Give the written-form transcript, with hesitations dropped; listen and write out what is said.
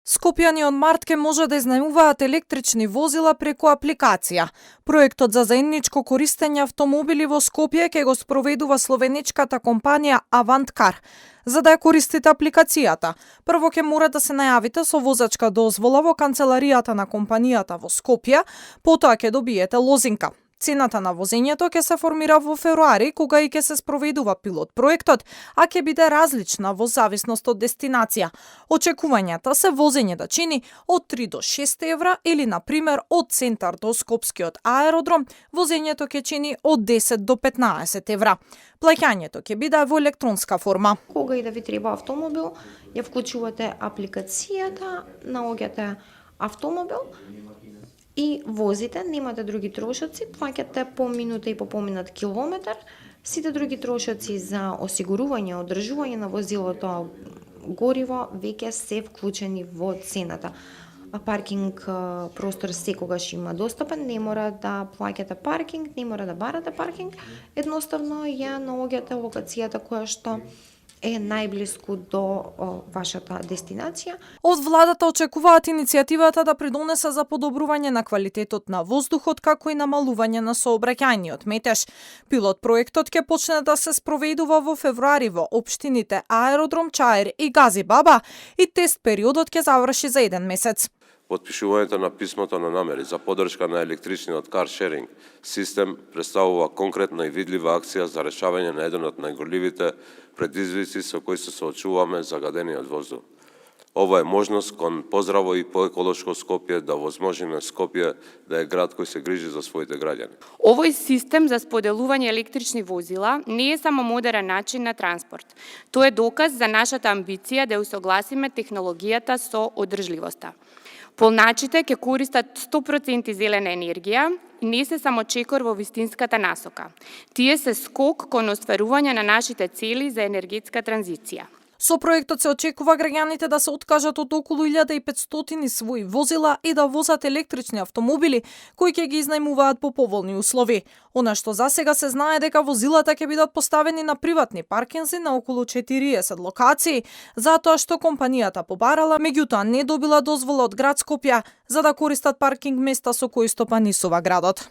Скопјани од март ке може да изнајмуваат електрични возила преку апликација. Проектот за заедничко користење автомобили во Скопје ке го спроведува словеничката компанија Avantcar. За да ја користите апликацијата, прво ке мора да се најавите со возачка дозвола во канцеларијата на компанијата во Скопје, потоа ке добиете лозинка. Цената на возењето ќе се формира во февруари, кога и ќе се спроведува пилот проектот, а ќе биде различна во зависност од дестинација. Очекувањата се возење да чини од 3 до 6 евра или, на пример, од центар до Скопскиот аеродром, возењето ќе чини од 10 до 15 евра. Плаќањето ќе биде во електронска форма. Кога и да ви треба автомобил, ја вклучувате апликацијата, наоѓате автомобил и возите, немате други трошоци, плаќате по минута и по поминат километар. Сите други трошоци за осигурување, одржување на возилото, гориво, веќе се вклучени во цената. Паркинг простор секогаш има достапен, не мора да плаќате паркинг, не мора да барате паркинг, едноставно ја наоѓате локацијата која што е најблиску до вашата дестинација. Од владата очекуваат иницијативата да придонесе за подобрување на квалитетот на воздухот, како и намалување на сообраќајниот метеж. Пилот проектот ќе почне да се спроведува во февруари во општините Аеродром, Чаир и Газибаба и тест периодот ќе заврши за 1 месец. Потпишувањето на писмото на намери за поддршка на електричниот каршеринг систем представува конкретна и видлива акција за решавање на еден од најголемите предизвици со кои се соочуваме загадениот воздух. Ова е можност кон поздраво и поеколошко Скопје да возможи на Скопје да е град кој се грижи за своите граѓани. Овој систем за споделување електрични возила не е само модерен начин на транспорт. Тој е доказ за нашата амбиција да усогласиме технологијата со одржливоста. Полначите ќе користат 100% зелена енергија и не се само чекор во вистинската насока. Тие се скок кон остварување на нашите цели за енергетска транзиција. Со проектот се очекува граѓаните да се откажат од околу 1500 своји возила и да возат електрични автомобили кои ќе ги изнајмуваат по поволни услови. Она што засега се знае дека возилата ќе бидат поставени на приватни паркинзи на околу 40 локации, затоа што компанијата побарала, меѓутоа не добила дозвола од град Скопје за да користат паркинг места со кои стопанисува градот.